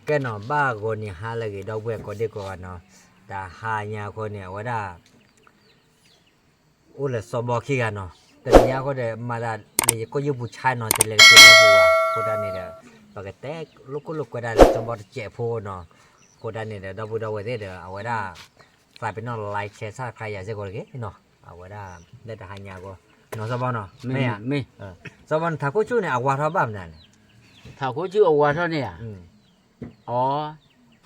ကဲနီၤ ဘၣ်ဂီၤနံၤဟါလၢအဂ့ၤ ဒီပုၢ်ဝဲၢ်ကိးဒံကိးဂၤနီၤ, တဟါညါအဃိန့ၣ် အဝဲဒၣ် အိၣ်လၢစီၤဘီခံဂၤနီၤ, တနံၤညါအဃိဒီး မၤတၢ်လၢယကိၣ်ယုၢ်ပူၤဆါနီၤ တလဲၤတက့ၤလၢပူၤဘၣ်, အဃိဒၣ်န့ၣ်ဒီး ပကတဲလိာ်ခိၣ်လိာ်ကွဲဒၣ်လၢစီၤဘီတစဲးဖိနီၤ, အဃိဒၣ်န့ၣ်ဒီး ဒီပုၢ်ဒီဝဲၢ်သ့ၣ်ဒီး အဝဲဒၣ် သးပ့ၤနီၣ် like share subscribe ယၤစ့ၢ်ကီးတက့ၢ်နီၤ, အဝဲဒၣ် လၢတဟါညါအဂီၢ်, နီၤစီၤဘီနီၤ, မ့ၢ်ဧါ, မ့ၢ်, စီၤဘီန့ၣ် ထးခိၣ်ဆူၣ်န့ၣ် အဝါထီၣ်ဘၣ်မနုၤလဲၣ်, ထးခိၣ်ဆူၣ်အဝါထီၣ်န့ၣ်ဧါ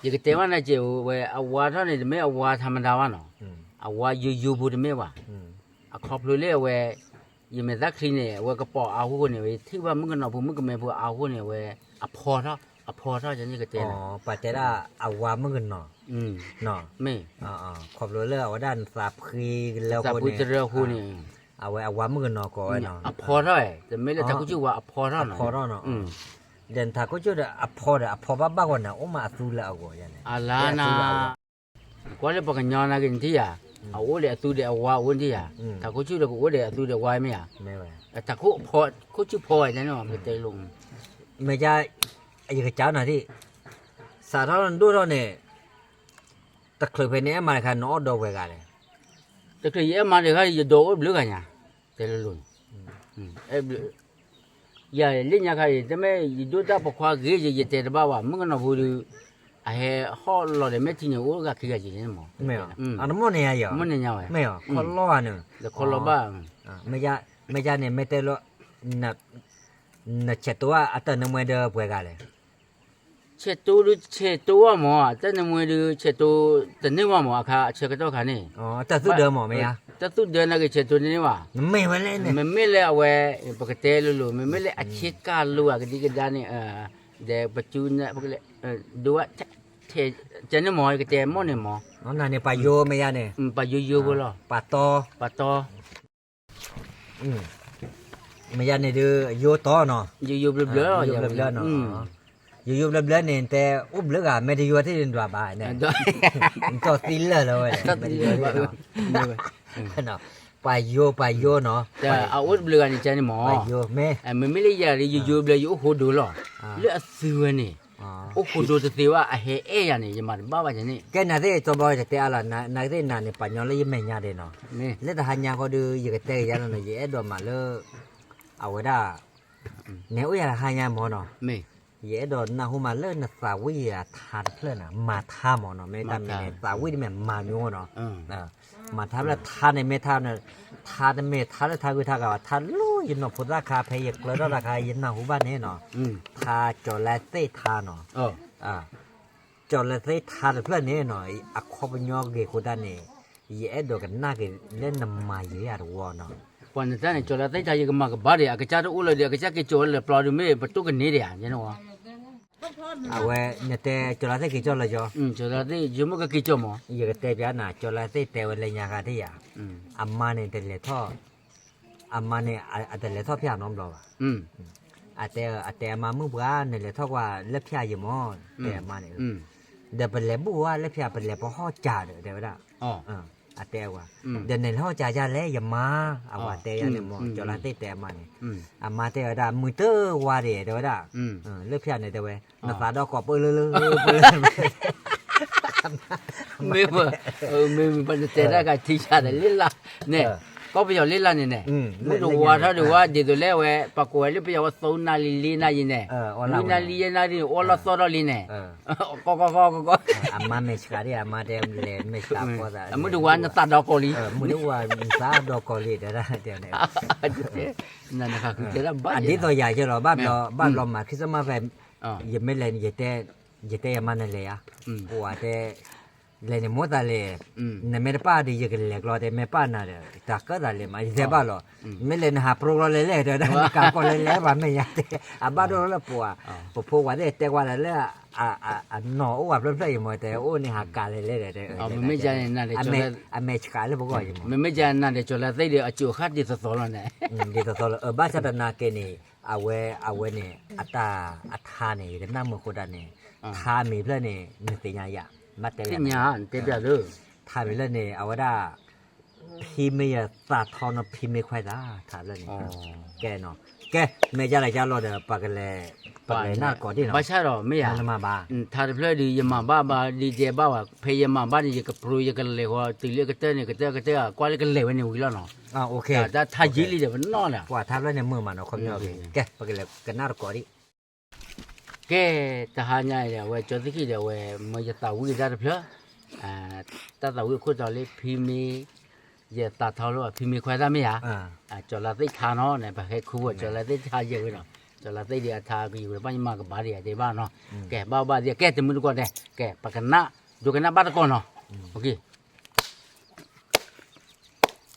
အိ, ယကတဲဘၣ်နၤစဲးဝဲ အဝါထီၣ်န့ၣ် တမ့ၢ်အဝါထးမတၤဘၣ်နီၤ, အဝါယိယိဖိတမ့ၢ်ဘၣ်, အခီဖျိလၢအဝဲ ယမဲာ်သၣ်ချံန့ၣ် အဝဲကပီၤအါဃိန့ၣ် ဝဲထံၣ်ဘၣ်မုၣ်ကနီၤဖိမုၣ်ကမဲဖိအါဃိန့ၣ် အဝဲ အဖီထီၣ်, အဖီထီၣ်န့ၣ်ကတဲ, ပှၤတဲဒၣ်အဝါမုၣ်ကနီၤ, မ့ၢ်, ခီဖျိလၢအဝဲဒၣ်နသးဖှံလၢအဃိန့ၣ်, အဝဲအဝါမုၣ်ကနီၤကိးဝဲနီၤ, အဖီထီၣ်, တမ့ၢ်လၢထးခိၣ်ဆူၣ်ဝါအဖီထီၣ်နီၤ, အဖီထီၣ်နီၤ, ဒီးနထးခိၣ်ဆူၣ်ဒီးအဖီဒီး အဖီဘၣ်ဘၣ်ဂီၤန့ၣ် အိၣ်မးအသူလၢအဂီၢ်ယၤန့ၣ်, အလါနၤ, ကွၢ်လၢပှၤကညီနာ်က့ၤနထံၣ်ယၤ, အအိၣ်ဒီးအသူဒီးအဝါအိၣ်နထံၣ်ယၤ, ထးခိၣ်ဆူၣ်ဒီးကအိၣ်ဒီးအသူဒီးအဝါမ့ၢ်ဧါ, ထးခိၣ်ဆူၣ်ဖီဝဲန့ၣ် ပကတဲလိၤ, မ့ၢ်ယကစးနၤထံၣ်, စးထီၣ်နဒိၣ်ထီၣ်န့ၣ် တချုးဖဲန့ၣ် အဲၣ်မၤတခါ နအီၣ်ဒီးပှဲၤဂၤလဲၣ်, တချုးယအဲၣ်မၤတခါ ယဒိးအိၣ်ဘျုးဂၤညါ, တဲလိၤလိၤ, ယၤလၢညါခါအံၤ တမ့ၢ်ယဒိၣ်တၢ်ပိာ်ခွါဂ့ၤ ယတဲတဘၣ်ဘၣ် မုၣ်ကနီၤဖိဒီး အဟဲဟီၣ်လီၤဒီး မ့ၢ်ထံန့ၣ် အိၣ်ဂၤခံဂၤက့ၤန့ၣ်မး, မ့ၢ်အီၤ, မ့ၢ်ညါဝဲ, ခီလီၤဧါန့ၣ်, လၢခီလီၤဘၣ်, မ့ၢ်ယၤန့ၣ် မ့ၢ်တဲလီၤ, နဆဲးတိအတၢၢ်နၢမွဲဒီးပှဲၤဂၤလဲၣ် ဆဲးတိဒုးဆဲးတိဘၣ်မး, တၢ်နၢမူဒုးဆဲးတိတန့ၢ်ဘၣ်မး, အခါဆၢကတီၢ်ခါန့ၣ်, တၢ်သူၣ်ဒၢမး, တၢ်သူၣ်ဒၢနာ်က့ၤဆဲးတိတန့ၢ်ဘၣ်, မ့မ့ၢ်လၢအဝဲ, ပကတဲလိၤလိၤ မ့မ့ၢ်လၢအဆ့ကၤလိၤဧါ ကဒံကဒါန့ၣ်, ဒီးပစုန့ၣ်, ဒိးဝဲ, ကန့ၣ်မး ကတဲမ့ၢ်န့ၣ်မး, နန့ၣ်ပှၤယိမ့ၢ်ယၤန့ၣ်, ပှၤယိယိဖိလီၤ, ပှၤတီ, ပှၤတီ မ့ၢ်ယၤန့ၣ်ဒုး ယိတီနီၤ, ယိယိဘျၢဘျၢ, ယိယိဘျၢဘျၢန့ၣ် တဲအိၣ်ဘျုးဂၤ မ့ၢ်တယိထံၣ်န့ၣ်ဒွးဘၣ်န့ၣ်, နတီၢ်သံလၢာ်လီၤဝဲ, ပှၤယိ ပှၤယိနီၤ, အအိၣ်တဘျုးဂၤန့ၣ် ကန့ၣ်မး, မ့မ့ၢ်လၢယၤဒုး ယိယိဘျၢ ယအိၣ်ဃိဒိလီၤ, လၢအသုဝဲန့ၣ်, အိၣ်ဃိဒိတသ့ဘၣ် အဟဲအဲၣ်ယၤန့ၣ် ယမၤတဘၣ်ဘၣ်န့ၣ်, ကဲနၤသ့ၣ် စီၤဘီ ယတဲအါလီၤ, နသ့ၣ်နၤန့ၣ် ပှၤညီလၢယမဲာ်ညါဒဲးနီၤ, လၢတဟါညါဃီဒုး ယကတဲက့ၤယၤလီၤနီၤ, ယအဲၣ်ဒိးမၤလၢ အဝဲဒၣ် နအိၣ်ယၤတဟါညါမးနီၤ, ယအဲၣ်ဒိးနၢ်ဟူမးလၢနသးဝံၣ်အထါတဖျၢၣ်န့ၣ် မၤထါမးနီၤ, မ့ၢ်တၢ်မံၤန့ၣ် သးဝံၣ်တမ့ၢ်မၤမ့ၢ်နီၤ, မၤထါဖျၢၣ်ထါန့ၣ် မ့ၢ်ထါန့ၣ်, ထါတမ့ၢ်ထါလၢထါဂုၤထါဂၤဘၣ်, ထါလၢယနီၢ်ဖိသၣ်ခါ ဖဲယကျၢထီၣ်တၢ်ခါ ယနၢ်ဟူဘၣ်န့ၣ်နီၤ, ထါကၠီၤလါသ့ၣ်ထါနီၤ, ကၠီၤလါသ့ၣ်ထါတဖျၢၣ်န့ၣ်နီၤ, အခီပညီဂ့ၤဃိတၢ်န့ၣ်, ယအဲၣ်ဒိးကနၣ်က့ၤလၢနမၤယၤတဝီနီၤ, ပှၤနတၢ်န့ၣ် ကၠီၤလါသ့ၣ်ထါ ယကမၤကဘၣ်ဒီး အကစၢ်တအိၣ်လၢၤဒီး အကစၢ်က့ၤကၠီၤဝဲလၢပျီဒုး မ့ၢ်ပတိၢ်ကန့ၢ်ဒီးဧါ, အဝဲ နတဲကၠီၤလါသ့ၣ်က့ၤကၠီၤလၢယီၤ, ကၠီၤလါသ့ၣ် ယမိၢ်ကက့ၤကၠီၤမး, ယကတဲပျးနၤ ကၠီၤလါသ့ၣ်တဲဝဲလၢညါခါထံၣ်ယၤ, အမါန့ၣ်တလဲၤထီၣ်, အမါန့ၣ် အတလဲၤထီၣ်ဖၠၣ်နီတဘျီဘၣ်, အတဲ အတဲအမါ မုၢ်ပှၢ် နလဲၤထီၣ်ကွၢ်လၢဖၠၣ်ယံၤမး, တဲအမါန့ၣ်, ဒီးပလဲၤဘူၣ်ဝဲလၢဖၠၣ် ပလဲၤပဟီၣ်ကၠးဒီး တဲဝဲဒၣ်, အတဲဝဲ, ဒီးနလဲၤဟီၣ်ကၠးယၤလဲၣ် ယမါ, အဝဲတဲယၤန့ၣ်မး ကၠီၤလါသ့ၣ်တဲအမါန့ၣ်, အမါတဲဝဲဒၣ် မုၢ်တဝါဒံး တဲဝဲဒၣ်, လၢဖၠၣ်န့ၣ်တဲဝဲ, နသးဒီးကိးပၢလၢလၢပၢလၢ မ့ၢ်, မ့ၢ်ပနတဲတၢ်ကထံဆါဒီးလ့ၣ်လၢ်န့ၣ်, ကီၢ်ပယီၤလ့ၣ်လၢ်န့ၣ်န့ၣ်, မုၢ်တဝါထီၣ်ဒံးဝဲ ဒ်သိးလၢအဝဲ ပှၤကိးဝဲလၢပယီၤဝဲ သိနၣ်လံ လံနၣ်ယံၤန့ၣ်, လွံၢ်နၣ်လံ ယဲၢ်နၣ်လံန့ၣ် အိၣ်လီၤသီၣ်ထီၣ်လံန့ၣ်, ကီကီကီကီကီ, အမါမဲာ်ဆှးဒံး အမါတဲလဲၤမဲာ်ဆှးဖီသး, မုၢ်တဝါနသးဒီးကိးလံ, မုၢ်တဝါနသးဒီးကိးလံ တဲဒၣ်တဲန့ၣ်, ဒ်သိးယၤယဲလီၤ ဘၣ်ဘျီ ဘၣ်ဘျီမၤ Christmas ဖဲ ယမ့ၢ်လဲၤ ယတဲယမါနလဲၤဧါ, ပှၤတဲ လဲၤန့ၣ်မိၢ်သးလဲၤ, နမ့ၢ်တပၣ်ဒီး ယကလဲၤကျီတဲ မ့ၢ်ပၣ်နၤဒီး တၢ်ကၢသးလဲၤမး ယတဲဘၣ်လီၤ, မ့ၢ်လဲၤနဟးပြိကျီလဲၤလဲၣ် တဲဝဲဒၣ် နကးကီၢ်လဲၤလဲၣ် ပှၤမဲာ်ညါတဲ, အဘၣ်ဒိလၢပှၤ, ပဖိဝၤသ့ၣ်တဲကွၢ်လၢ အနီၢ်အိၣ်ဝဲဖျၢၣ်ဖျၢၣ်အံၤမး တဲအိၣ်န့ၣ်ဟးကးလဲၤလဲၣ်ဒီး အမဲာ်ဆှးလၢပဂီၢ်အံၤမး, မ့မ့ၢ်ကနၤဒီး ကၠီၤလါသ့ၣ်ဒီး အစိၤဃၣ်ဒ်သိးသိးလီၤန့ၣ်, ဒ်သိးသိးလီၤ ဘၣ်ဆၣ်သနာ်က့န့ၣ် အဝဲ အဝဲန့ၣ် အတၢ်အထါန့ၣ် ယကနၣ်မုာ်ဃိတၢ်န့ၣ်, ထါမံၤဖျၢၣ်န့ၣ် နသ့ၣ်ညါယၤ, ဘၣ်တဲယၤ, ထါမံၤဖျၢၣ်န့ၣ် အဝဲဒၣ် ဖံမ့ၢ်ယသးထီနီၤ ဖံမ့ၢ်ခွဲးသး ထါဖျၢၣ်န့ၣ်, ကဲနီၤ, ကဲ, မ့ၢ်ယၤလၢယၤလီၤဒီး ပကလဲၤ, ပကလဲၤနၢ်တကိးဒ်နီၤ, ဘၣ်ဆၣ်ဒီးမ့ၢ်ယၤ, နမၤဘၣ်, ထါတဖျၢၣ်ဒီး ယမၤဘၣ်ဘၣ် ဒ်တဲဘၣ်ဝဲ, ဖဲယမၤဘၣ်န့ၣ် ယကပြိယကလဲၤဃီ တုၤလၢကတၢၢ်န့ၣ် ကတၢၢ်ကတၢၢ် ကွၢ်လၢကလဲၤဝဲန့ၣ်ဝံၤလီၤနီၤ, တၢ်ထါယံာ်လံဒီးပနီၢ်လၢ, ပှၤထါဖျၢၣ်န့ၣ်မုာ်မးနီၤ ခီပညီ, ကဲ ပကလဲၤကနၣ်တကိးဒ် ကဲ, တဟါညါအံၤဒီး အဝဲကၠီသ့ၣ်ခံဒီး အဝဲမၢယသးဝံၣ်တၢ်တဖျၢၣ်, တၢ်သးဝံၣ်အခိၣ်တီလၢ ဖံမ့ၢ်ယသးထီၣ်လိအီၤ ဖံမ့ၢ်ခွဲးသၣ်မ့ၢ်ဧါ, ကၠီၤလါသ့ၣ်ထါနီၤန့ၣ် ပဟဲခူဝဲကၠီၤလါသ့ၣ်ထါယဲၢ်ဝဲနီၤ, ကၠီၤလါသ့ၣ်ဒီးအထါကယူၤဒီး ဘၣ်ယမၤကဘၣ်ဒံးယတဲဘၣ်နီၤ, ကဲ ဘၣ်ဘၣ်သ့ၣ် ကဲ တမုၢ်တကိးတဲ, ကဲ ပကနၣ်, ဒိကနၣ်ဘၣ်တကိးနီၤ,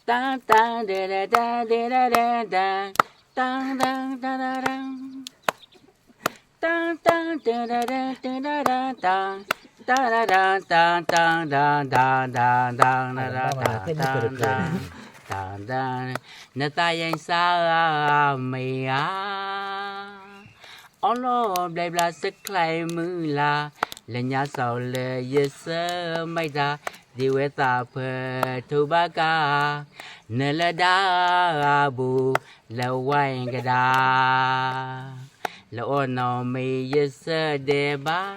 တၢ်တၢ်ဒဲဒဲဒဲဒဲဒဲဒဲ, တၢ်တၢ်တၢ်တၢ်တၢ်, တၢ်တၢ်တၢ်တၢ်တၢ်, တၢ်တၢ်တၢ်တၢ်တၢ်, တၢ်တၢ်တၢ်တၢ်တၢ်, တၢ်တၢ်တၢ်တၢ်တၢ်, နသးယံစၢ်မ့ၢ်ဧါ အီလီၤဘျဲးဘျါစၢၣ်ချဲမုၢ်လၢ်, လၢညါစီၤလၢယဆၢမံတၢ်, ဒ့ဝဲသးဖၢထိဘၣ်ကါ, နလၢဒါဘူ, လၢဝဲကဒါ, လၢအီၣ်နီၢ်မ့ၢ်ယဆၢဒဲးဘၣ်,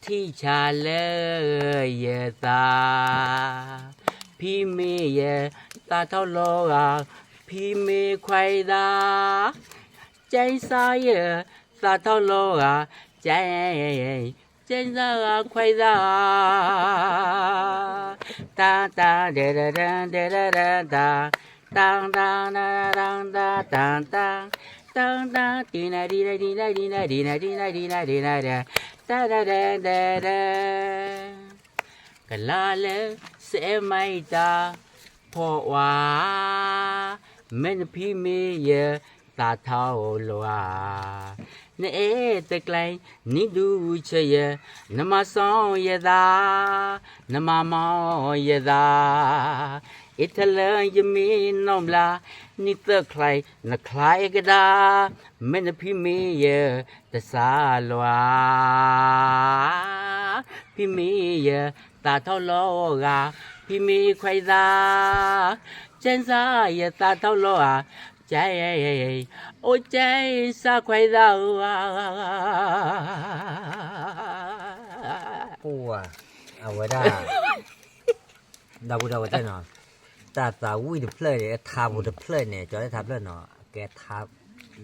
ထံၣ်ဆါလၢယသး, ဖံမ့ၢ်ယသးထီၣ်လီၤဧါ, ဖံမ့ၢ်ခွဲးသၣ် ကဲစါယသးထီၣ်လီၤဧါ, ကဲ, ကဲစါခွဲးသၣ်, တၢ်တၢ်ဒဲဒဲဒဲဒဲဒဲဒဲတၢ်, တၢ်တၢ်တၢ်တၢ်တၢ်တၢ်, တၢ်တၢ်ဒ်နၤဒ်နၤဒ်နၤဒ်နၤဒ်နၤဒ်နၤဒ်နၤဒ်နၤဒ်နၤဒ်, တၢ်ဒဲဒဲဒဲဒဲ ကလါလၢစအဲမံတၢ်ဖီၣ်ဝါ, မ့ၢ်နဖံမ့ၢ်ယသးထီၣ်လီၤဧါ, နအဲၣ်တကျဲနံၤဒူဆၢယဲ, နမၤစီယသး, နမၤမီယသး, အ့ၣ်ထလၢယမ့ၢ်နီၢ်ဘျါ, နံၤသၢချါနချါအဲၣ်ကဒါ, မ့ၢ်နဖံမ့ၢ်ယသးလီၤဧါ, ဖံမ့ၢ်ယသးထီၣ်လီၤဧါ, ဖံမ့ၢ်ခွဲးသၣ်, ကဲစါယသးထီၣ်လီၤဧါ, ကဲ, အိၣ်ကဲစါခွဲးသၣ်ဧါ, ပှၤ, အဝဲဒၣ် ဒီပုၢ်ဒီဝဲၢ်သ့ၣ်နီၤ, တၢ်သးဝံၣ်တဖျၢၣ်န့ၣ် ထါပူၤတဖျၢၣ်န့ၣ် ကၠီၤလါသ့ၣ်ထါဖျၢၣ်နီၤ ကဲထါ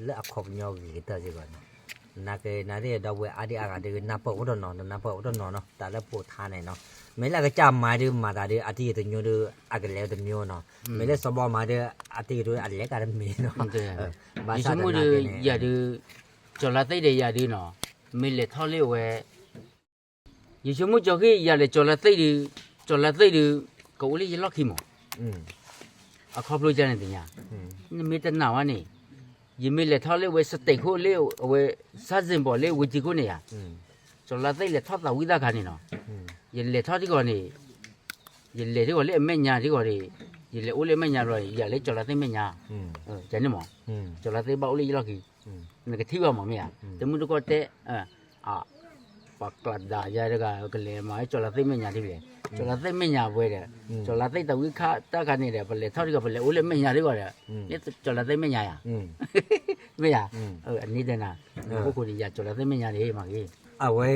လၢအခီပညီဂ့ၤကတၢၢ်စ့ၢ်ကီးနီၤ, နာ်က့နာ်သ့ၣ်ဒီပုၢ်ဝဲၢ်အါဒံအါဂၤဒုး နၢ်ပၢၢ်အိၣ်တနီၤ နနၢ်ပၢၢ်အိၣ်တနီၤနီၤ တၢ်လၢပိာ်ထါန့ၣ်နီၤ, မ့ၢ်လၢအကစၢ်မၤဒုးမၤသးဒုး အတံၤတညိဒုး အကလဲၤတမံၤနီၤ, မ့ၢ်လၢစီၤဘီမၤဒုး အတံၤတညိအလဲၤတၢ်တမံၤနီၤ, ဘၣ်ဆၣ်တနာ်က့န့ၣ် ယၤဒုး, ကၠီၤလါသ့ၣ်ဒီးယၤဒုးနီၤ, မ့ၢ်လဲၤထီၣ်လၢအဝဲ ယဆိကမိၣ်ကၠီၤဃ့ၢ်ယၤလဲၤကၠီၤလါသ့ၣ်ဒုး, ကၠီၤလါသ့ၣ်ဒုး, ကအိၣ်လၢယလီၢ်ခံမး, အခီဖျိကန့ၣ်သ့ၣ်ညါ, နမ့ၢ်တနာ်ဝဲန့ၣ်, ယမ့ၢ်လဲၤထီၣ်လၢအဝဲစတဲးခိၣ်လၢအဝဲ စၢ်စ့ၣ်ဘီၣ်လၢဝ့ၢ်တံခိၣ်န့ၣ်ယါ, ကၠီၤလါသ့ၣ်လဲၤထီၣ်သးဝံၣ်သၣ်ခါန့ၣ်နီၤ, ယလဲၤထီၣ်ထံကီၢ်န့ၣ်, ယလဲၤထံကီၢ်လၢအမဲာ်ညါထံကီၢ်န့ၣ်, ယလဲၤအိၣ်လၢအမဲာ်ညါဘျီ ယၤလၢကၠီၤလါသ့ၣ်မဲာ်ညါ, ကန့ၣ်မး, ကၠီၤလါသ့ၣ်ဘၣ်အိၣ်လၢယလီၢ်ခံ နကထံၣ်ဘၣ်မးမ့ၢ်ဧါ, တမုၢ်တကိးတဲ, ပှၤကျးဒၣ်ယၤတဂၤ ကလဲၤမၤကၠီၤလါသ့ၣ်မဲာ်ညါထံလဲၣ်, ကၠီၤလါသ့ၣ်မဲာ်ညါဝဲဒီး, ကၠီၤလါသ့ၣ်တၢ်ဝံၣ်ခါတၢ်ခါန့ၣ်ဒီး ပလဲၤထီၣ်ထံကီၢ် ပလဲၤအိၣ်လၢမဲာ်ညါထံကီၢ်ဒီး, န့ၣ်ကၠီၤလါသ့ၣ်မဲာ်ညါယါ, မ့ၢ်ဧါ, အန့ၣ်ဒီးနၤ, နဟီၣ်ခိၣ်န့ၣ် ယၤကၠီၤလါသ့ၣ်မဲာ်ညါန့ၣ်မးဂ့ၤ, အဝဲ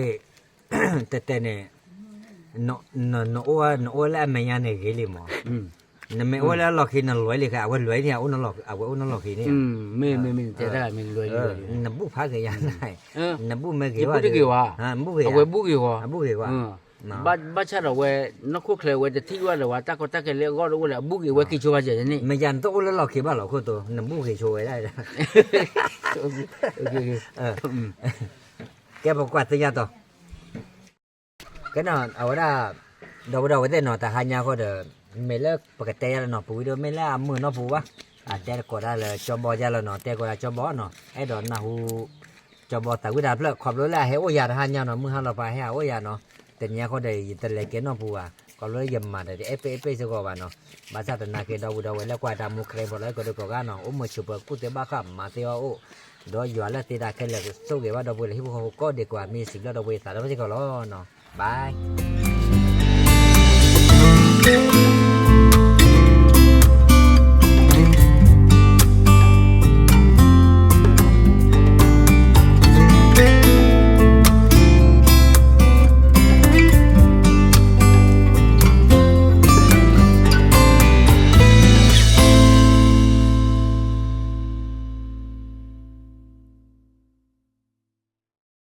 တဲတဲန့ၣ်, နအိၣ်လၢအမဲာ်ညါန့ၣ်ဂ့ၤလံမး, နမ့ၢ်အိၣ်လၢအလီၢ်ခံ နလွဲလံခဲ အဝဲလွဲန့ၣ် အဝဲအိၣ်နလီၢ်ခံန့ၣ်, မ့ၢ်မ့ၢ်မ့ၢ် နဘူၣ်ဖးဂ့ၤယါန့ၣ်, နဘူၣ်မ့ၢ်ဂ့ၤဝဲ, အဝဲဘူၣ်ဂ့ၤဝဲ, အဘူၣ်ဂ့ၤဝဲ, ဘၣ်ဆၣ်ဒီးဝဲ နီၢ်ခိၣ်ချၢဝဲတထံၣ်ဘၣ်ဒီးဝဲ တၢ်ကီတၢ်ခဲလၢအဂီၢ်တအိၣ်လၢအဘူၣ်ဂ့ၤဝဲက့ၤဆိဘၣ်ကဲန့ၣ်, မ့ၢ်ယၤနတအိၣ်လၢလီၢ်ခံဘၣ်လီၤခိၣ်တိ, နဘူၣ်ဂ့ၤဆိဝဲဒၣ် ကဲပကွၢ်သ့ၣ်ညါတီၤ, ကဲနီၤ အဝဲဒၣ် ဒီပုၢ်ဒီဝဲၢ်သ့ၣ်နီၤ တဟါညါဃီဒီး မ့ၢ်လၢပကတဲယါလီၤနီၤ ပဝံၤဒီးမ့ၢ်လၢအမုာ်နီၢ်ပူၤဘၣ်, အတဲတကိးတၢ်လၢကၠီဘီယါလီၤနီၤ တဲကိးတၢ်ကၠီဘီနီၤ အဲၣ်ဒိးနၢ်ဟူ ကၠီဘီသးဝံၣ်တၢ်ဖျၢၣ် ခီဖျိလၢအဟဲအိၣ်ယၤတဟါညါနီၤ မုၢ်ဟါလီၤပှၤဟဲအိၣ်ယၤနီၤ တနံၤအံၤဃီဒီး ယတလဲၤကဲနီၢ်ပူၤဘၣ် ခီဖျိလၢယမၤဒီးတအဲၣ်ပ့ၣ်အဲၣ်ပ့ၣ်စ့ၢ်ကီးဘၣ်နီၤ ဘၣ်ဆၣ်သနာ်က့ဒီပုၢ်ဒီဝဲၢ်လၢကွၢ်တၢ်မူ ခရံာ်ဖိလၢကဒုးကိးဂၤနီၤ အိၣ်မုာ်ဆိးပၢၤကူၣ်သ့ဘၣ်ဃးမၤသ့အီၤအိၣ် ဒီးယွၤလၢသ့တၢ်ခဲလၢာ်ကဆိၣ်ဂ့ၤဘၣ်ဒီပုၢ်ဝဲၢ်လၢဟံၣ်ဖိဃီဖိကိးဒံးကွၢ် မ့ၢ်စံးဘျုးဒီပုၢ်ဝဲၢ်သးဒီဖျၢၣ်စ့ၢ်ကီးလီၤနီၤ bye